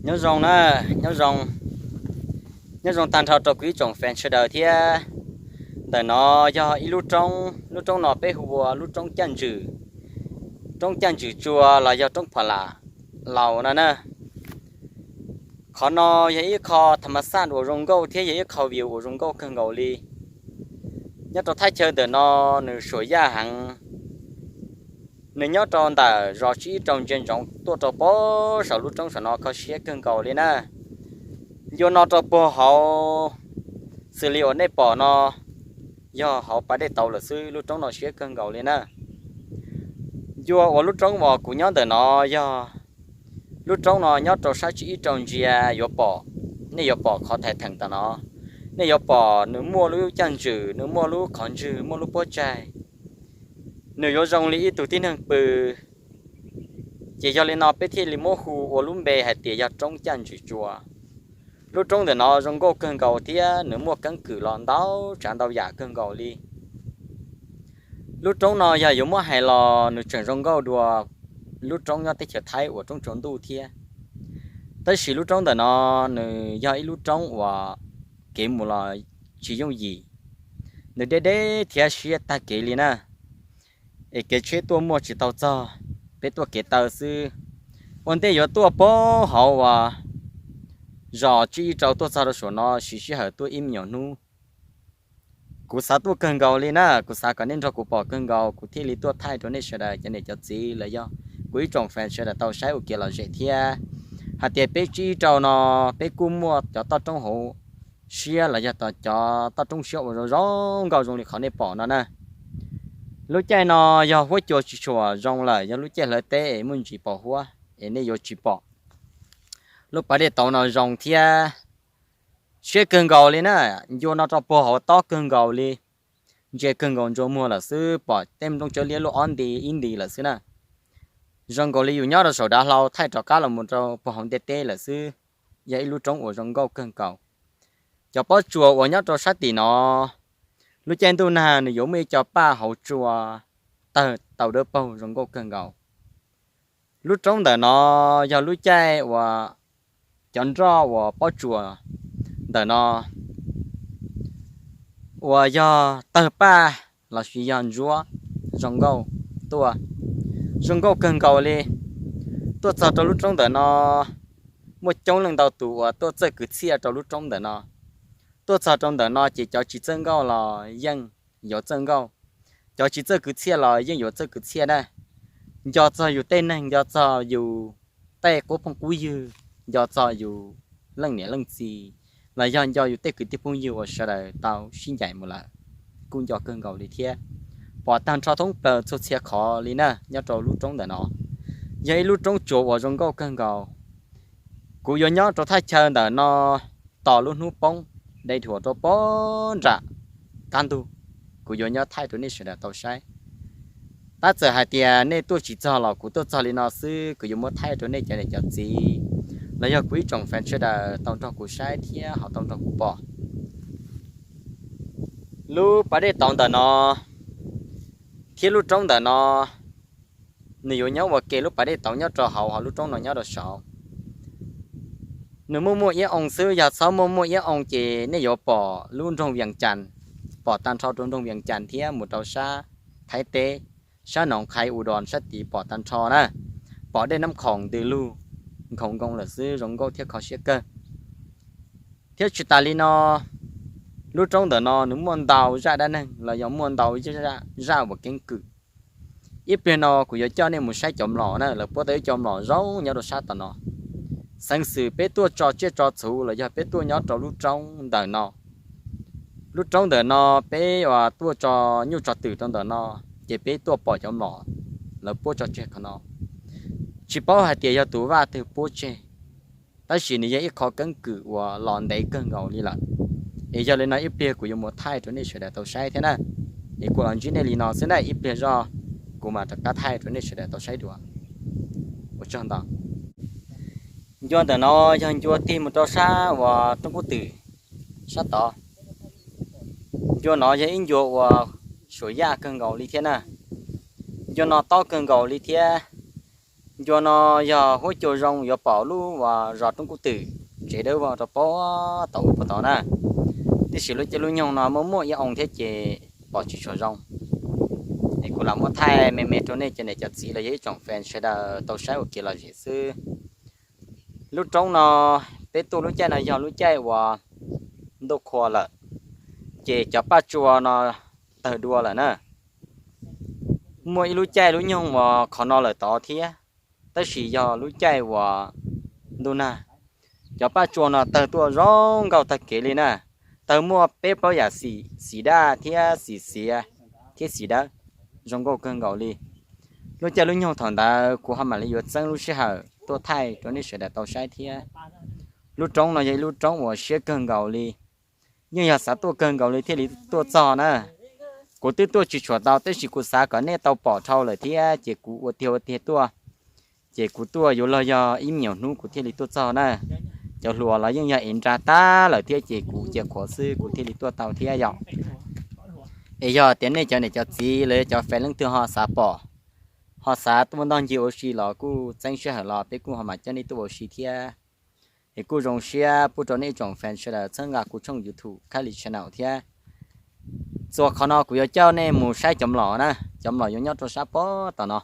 Nyob zoo na, nyob zoo, nyob zoo tag nrho rau kuv ib tsoom fans sawv daws thiab. Ntawm no yog ib lub roob, lub roob no peb hu ua lub roob Caj Ntswm, roob Caj Ntswm Tsua los yog roob Phom Lam Laus no na. Qhov no yog ib qho tham ma xaj uas zoo nkauj thiab yog ib qho view uas zoo nkauj kawg nkaus li. Nyob rau thaj chaw ntawm no nws suam yaj heev, nws nyob rau ntawm zos Tsib Ib Rau ntsia ntsoov tuaj rau pem saum lub roob saum no kho siab kawg nkaus li na. Ncua no rau puag hauv, xws li uas nej pom no, yog hauv pas dej tauv lawm xwb, lub roob no siab kawg nkaus li na. Ncua uas lub roob uas kuv nyob ntawm no yog lub roob no nyob rau sab Tsib Ib Rau ntsia yuav pom, nej yuav pom qhov thaiv theem tam no, nej yuav pom nws muaj lub caj ntswm, nws muaj lub qhov ntswg, muaj lub pob tsaig, nws yuav zoo li ib tug tib neeg pw. Ces yog li no peb thiaj li muab hu ua lub npe hais tias yog roob Caj Ntswm Tsua. Lub roob ntawm no zoo nkauj kawg nkaus thiab nws muaj keeb kwm los ntau tsav ntau yam kawg nkaus li. Lub roob no yog yuav muab hais los nws tseem zoo nkauj dua lub roob nyob teb chaws Thaib uas roob tsaus ntuj thiab. Tab sis lub roob ntawm no nws yog ib lub roob uas kev mus los tsis yooj yim, nws deb deb thiab siab tag kev li na. Es kev tsheb tuaj muaj tsis tau txog, peb tuaj kev taw xwb. Ua ntej yuav tuaj pem hauv uas zos Tsib Ib Rau tuaj txog rau saum no siv sij hawm tuaj ib me nyuam hnub. Kuv xav tuaj kawg nkaus li na, kuv xav kom nej nrog kuv pom kawg nkaus, kuv thiaj li tuaj thaij rau nej sawv daws cov niam cov txiv los yog kuv ib tsoom fans sawv daws tau saib ua kev lom zem thiab. Hais tias peb Tsib Ib Rau no peb kuj muaj cov toj roob hauv siab los yog cov toj roob siab uas zoo zoo nkauj zoo li qhov nej pom no na. Lub caij no yog huab cua tsis tshua zoo lawm, yog lub caij hlawv teb es muaj ntsis pos huab es nej yuav tsis pom. Lub pas dej tauv no zoo thiab siab kawg nkaus li na. Ncua no rau puag hauv tob kawg nkaus li, ntsia kawg nkaus ntsua muag lawm xwb, pom tej nplooj tsawb liab luaj ob nti ib nti lawm xwb na. Zoo nkaus li yus nyob rau saum dav hlau thaij rov qab los mus rau puag hauv ntiaj teb lawm xwb. Yog ib lub roob uas zoo nkauj kawg nkaus. Cov pob tsuas uas nyob rau sab tim no, lub caij ntuj nag nws yuav muaj ib co paj hauv tsua tawg tau dawb paug zoo nkauj kawg nkaus. Lub roob ntawm no yog lub caij uas cov nroj uas pob tsuas ntawm no uas yog tawg paj lossis yog ntsuab zoo nkauj tuaj, zoo nkauj kawg nkaus li. Tuaj txog rau lub roob ntawm no, muaj coob leej ntau tus uas tuaj txawj kwv txhiaj rau lub roob ntawm no. Tuaj txog rau ntawm no ces cov tsis txawj nkauj los yeej yuav txawj nkauj, cov tsis txawj kwv txhiaj los yeej yuav txawj kwv txhiaj na. Nco txog yus tej neeg, nco txog yus tej qub phooj qub ywg, nco txog yus leej niam leej txiv, los yog nco yus tej kwv tij phooj ywg uas sawv daws tau sib ncaim mus lawm, kuj nco kawg nkaus li thiab. Pom tag nrho thoob plaws txhua txhia qhov li na nyob rau lub roob ntawm no. Yog ib lub roob tsuas uas zoo nkauj kawg nkaus. Kuv yuav nyob rau thaj chaw ntawm no tos lub hnub poob, dai dhuas rau pem nram qab ntug, kuv yuav nyob thaij rau nej sawv daws tau saib. Tab txawm hais tias nej tuaj tsis txog los kuv tuaj txog li no xwb, kuv yuav muab thaij rau nej cov niam cov txiv los yog kuv ib tsoom fans sawv daws tau nrog kuv saib thiab ho tau nrog kuv pom. Lub pas dej tauv ntawm no thiab lub roob ntawm no, nws yuav nyob ua ke lub pas dej tauv nyob rau hauv, ho lub roob no nyob rau saud. Nws muaj muaj iab oo xwb, yog txhob muaj muaj iab oo ces nej yuav pom lub nroog Vias Cas, pom tag nrho rau nroog Vias Cas thiab mus rau sab Thaib teb, sab Noov Qhais, U Dos sab tid pom tag nrho na. Pom dej Nab Khoom ntws lug nkhoos nkoos lawm xwb, zoo nkauj thiab kho siab kawg. Thiab tsis tas li no, lub roob ntawm no nws muaj ntau zaj dab neeg los yog muaj ntau zaj uas keeb kwm. Ib pliag no kuv yuav coj nej mus saib cov mlom na, lawv puab tau ib co mlom zoo nyob rau sab tom no. Xeev xwm peb tuaj tso tsiaj tso txhu los yog peb tuaj nyob rau lub roob ntawm no, lub roob ntawm no peb tuaj tso nyuj tso twm rau ntawm no, ces peb tuaj pom cov mlom lawv puab tso tseg qhov no. Tsis paub hais tias yog tus vaj twg puab tseg, tab sis nws yog ib qho keeb kwm uas los ntev kawg nkaus li lawm. Es yog li no ib pliag kuv yuav mus thaij rau nej sawv daws tau saib thiab na. Es kuv los ntsib nej li no xwb na, ib pliag zoj kuv mam rov qab thaij rau nej sawv daws tau saib dua. Ua tsaug ntau. Ncua ntawm no yog ncua tig mus rau sab uas roob kub twm sab tod. Ncua no yog ib ncua uas suam yaj kawg nkaus li thiab na. Ncua no tob kawg nkaus li thiab. Ncua no yog huab cua zoo yuav pom lub uas zos Roob Kub Twm, tsev dawb vog rau pem tod ub puag tod na. Tiam sis lub caij lub nyoog no muaj muaj ib oo thiab ces pom tsis tshua zoo. Es kuv lam muab thaij me me rau nej cov niam cov txiv los yog ib tsoom fan sawv daws tau saib ua kev lom zem xwb. Lub roob no peb tuaj lub caij no yog lub caij uas ntuj qhua lawm, ces cov paj tsua no tawg dua lawm na. Muaj ib lub caij lub nyoog uas qhov no lawm tod thiab, tab sis yog lub caij uas ntuj nag, cov paj tsua no tawg tuaj zoo nkauj tag kev li na. Tawg muaj peb plaub yam xim, xim daj thiab xim xiav thiab xim dawb, zoo nkauj kawg nkaus li. Lub caij lub nyoog thaum ntawd kuv ho mam li yuav txeeb lub sij hawm tuaj thaij rau nej sawv daws tau saib thiab. Lub roob no yog ib lub roob uas siab kawg nkaus li, yeej yog xav tuaj kawg nkaus li thiaj li tuaj txog na. Kuv twb tuaj tsis tshua tau tab sis kuv xav kom nej tau pom dhau lawm thiab ces kuv ua tiag ua tiag tuaj, ces kuv tuaj yuav luag yog ib me nyuam hnub kuv thiaj li tuaj txog na. Cov hluas los yeej yog ev nra tag lawm thiab ces kuv cia qhuav xwb kuv thiaj li tuaj tau thiab yom. Es yog tias nej cov niam cov txiv los yog cov fan leej twg ho xav pom, ho xav tuaj ntog ncig ua si los kuj txeeb sij hawm los peb kuj ho mam coj nej tuaj ua si thiab. Es kuj zoo siab pub rau nej ib tsoom fan sawv daws txhawb nqa kuv tshooj YouTube Khaib Lis Channel thiab. Txuas qhov no kuv yuav coj nej mus saib cov mlom na, cov mlom yuav nyob rau sab pem tom no.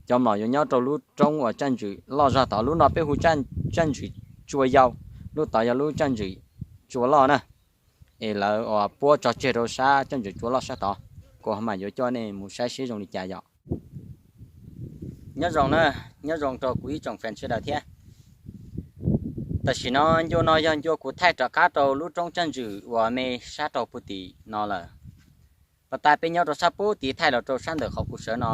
Cov mlom yuav nyob rau lub roob uas tsaj ntswm loj zog tod, lub no peb hu tsaj ntswm Tsua Yau, lub tod yog lub tsaj ntswm Tsua Loj na. Es lawv uas puab tso tseg rau sab tsaj ntswm Tsua Loj sab tod, kuv ho mam yuav coj nej mus saib seb zoo li cas yom. Nyob zoo na, nyob zoo rau kuv ib tsoom fan sawv daws thiab. Tam sim no ncua no yog ncua kuv thaij rov qab rau lub roob tsaj ntswm uas me sab rau puag tim no lawm. Pas tas peb nyob rau sab puag tim thaij los rau sab ntawm qhov kuv sawv no,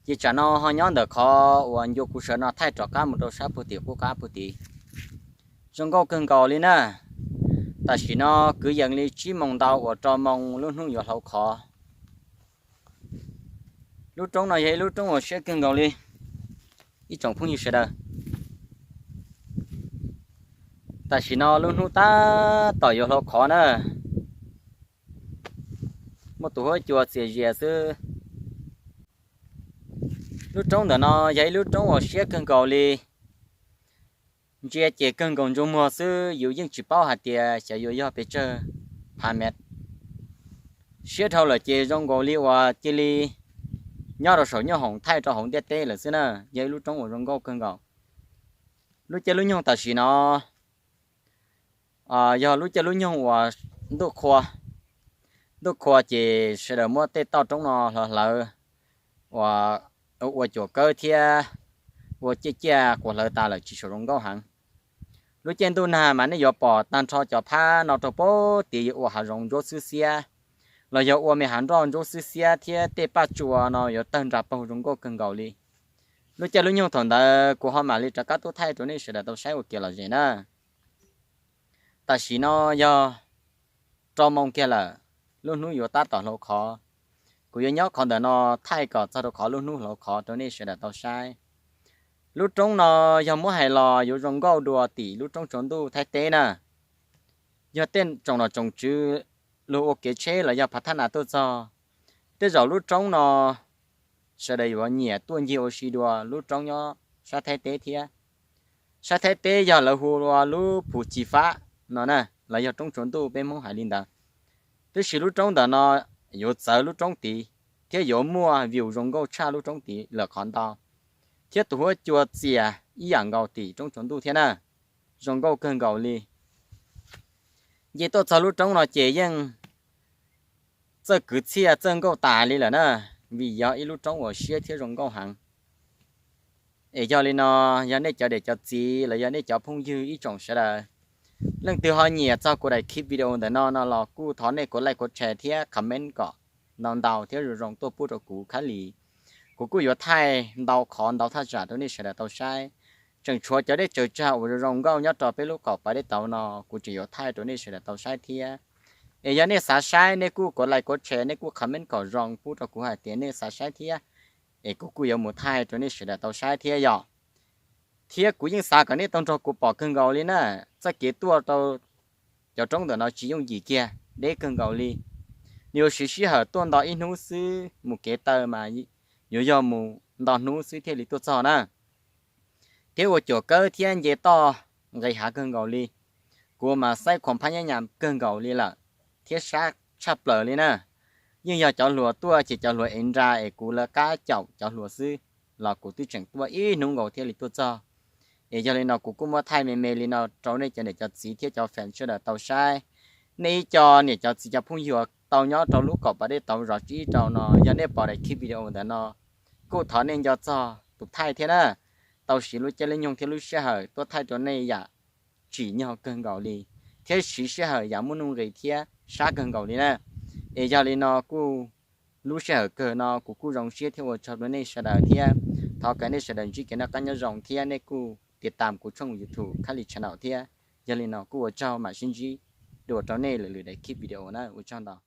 ces tsam no ho nyob ntawm qhov uas ncua kuv sawv no thaij rov qab mus rau sab puag tim qub qab puag tim. Zoo nkauj kawg nkaus li na. Tam sim no kwv yees li tsib moos ntau uas rau moos lub hnub yuav hlau qhov. Lub roob no yog ib lub roob uas siab kawg nkaus li ib tsoom phooj ywg sawv daws. Tam sim no lub hnub tab tom yuav hlau qhov na, muaj tus huab cua txias zias xwb. Lub roob ntawm no yog ib lub roob uas siab kawg nkaus li. Ntsia ces kawg nkaus ntsej muag xwb, yus yeej tsis paub hais tias xyov yuav yog pes tsawg phav mev. Siab dhau lawm ces zoo nkaus li uas cia li nyob rau saum nyoob hoom thaij rau hauv ntiaj teb lawm xwb na. Yog ib lub roob uas zoo nkauj kawg nkaus. Lub caij lub nyoog tam sim no yog lub caij lub nyoog uas ntuj qhua. Ntuj qhua ces sawv daws muab tej toj roob no hlo hlawv ua, ua cuam kawb thiab ua ciaj ciaj quas hlawv tas lawm tsis tshua zoo nkauj heev. Lub caij ntuj nag mas nej yuav pom tag nrho cov phab no rau puag tid yuav ua hav zoov ntsuab xwb xiab, los yog ua me hav nroj ntsuab xwb xiab thiab tej paj tsua no yuav tawg nra paug zoo nkauj kawg nkaus li. Lub caij lub nyoog thaum ntawd kuv ho mam li rov qab tuaj thaij rau nej sawv daws tau saib ua kev lom zem na. Tam sim no yog rau moos kiag lawm, lub hnub yuav tab tom hlau qhov. Kuv yuav nyob qhov ntawm no thaij kom txog rau qhov lub hnub hlau qhov rau nej sawv daws tau saib. Lub roob no yog muab hais los yuav zoo nkauj dua tim lub roob tsaus ntuj Thaib teb na. Yog tej tsoom nom tsoom tswv luag ua kev tsheb los yog phav thab nas tuaj txog, tej zaum lub roob no sawv daws yuav nyiam tuaj ncig ua si dua lub roob nyob sab Thaib teb thiab. Sab Thaib teb yog lawv hu ua lub Phu Chi Fab no na, los yog roob tsaus ntuj peb Hmoob hais li ntawd. Tab sis lub roob ntawm no yuav txawv lub roob tid, thiab yuav muaj view zoo nkauj tshaj lub roob tid lawm qhov ntau, thiab tus huab cua txias ib yam nkaus tim roob tsaus ntuj thiab na. Zoo nkauj kawg nkaus li. Nce tuaj txog lub roob no ces yeej txawj kwv txhiaj txawj nkauj tas li lawm na, vim yog ib lub roob uas siab thiab zoo nkauj heev. Es yog li no, yog nej cov niam cov txiv los yog nej cov phooj ywg ib tsoom sawv daws, leej twg ho nyiam txog kuv daim clip video ntawm no no los kuj thov nej kuv like kuv share thiab comment kom ntau ntau thiab zoo zoo tuaj pub rau kuv khab li. Kuv kuj yuav thaij ntau qhov ntau thaj tsam rau nej sawv daws tau saib. Tseem tshuav cov dej tsaws tsag uas zoo zoo nkauj nyob rau peb lub qaum pas dej tauv no kuv tseem yuav thaij rau nej sawv daws tau saib thiab. Es yog nej xav saib nej kuj kuv like kuv share, nej kuj comment kom zoo pub rau kuv hais tias nej xav saib thiab, es kuv kuj yuav mus thaij rau nej sawv daws tau saib thiab yom. Thiab kuv yeej xav kom nej tau nrog kuv pom kawg nkaus li na. Txoj kev tuaj rau cov roob ntawm no tsis yooj yim kiag, deb kawg nkaus li. Nws yuav siv sij hawm tuaj nto ib hnub xwb, mus kev taw mas yuav yog mus nto hnub xwb thiaj li tuaj txog na. Thiab ua cuam kawb thiab nce toj nqis hav kawg nkaus li. Kuv mas xaiv khoom phab nyab nyam kawg nkaus li lawm thiab sab tshaj plaws li na. Yeej yog cov hluas tuaj ces cov hluas ev nra es kuv lawv qab caum cov hluas xwb, los kuv twb tseem tuaj ib hnub nkaus thiaj li tuaj txog. Es yog li no kuv kuj muab thaij me me li no rau nej cov niam cov txiv thiab cov fans sawv daws tau saib. Nej ib co niam cov txiv cov phooj ywg tau nyob rau lub kaum pas dej tauv zov tsib rau no, yog nej pom daim clip video ntawm no, kuj thov nej nco txog tus thaij thiab na. Tau siv lub caij lub nyoog thiab lub sij hawm tuaj thaij rau nej yam tsim nyog kawg nkaus li, thiab siv sij hawm yam muaj nuj nqis thiab sab kawg nkaus li na. Es yog li no kuj lub sij hawm kawg no kuv kuj zoo siab thiab ua tsaug rau nej sawv daws thiab. Thov kom nej sawv daws ntsib kev noj qab nyob zoo thiab nej kuj tiv tam kuv tshooj YouTube Khab Lis channel thiab. Yog li no kuj ua tsaug, mam sib ntsib dua rau nej lwm lwm daim clip video na, ua tsaug ntau.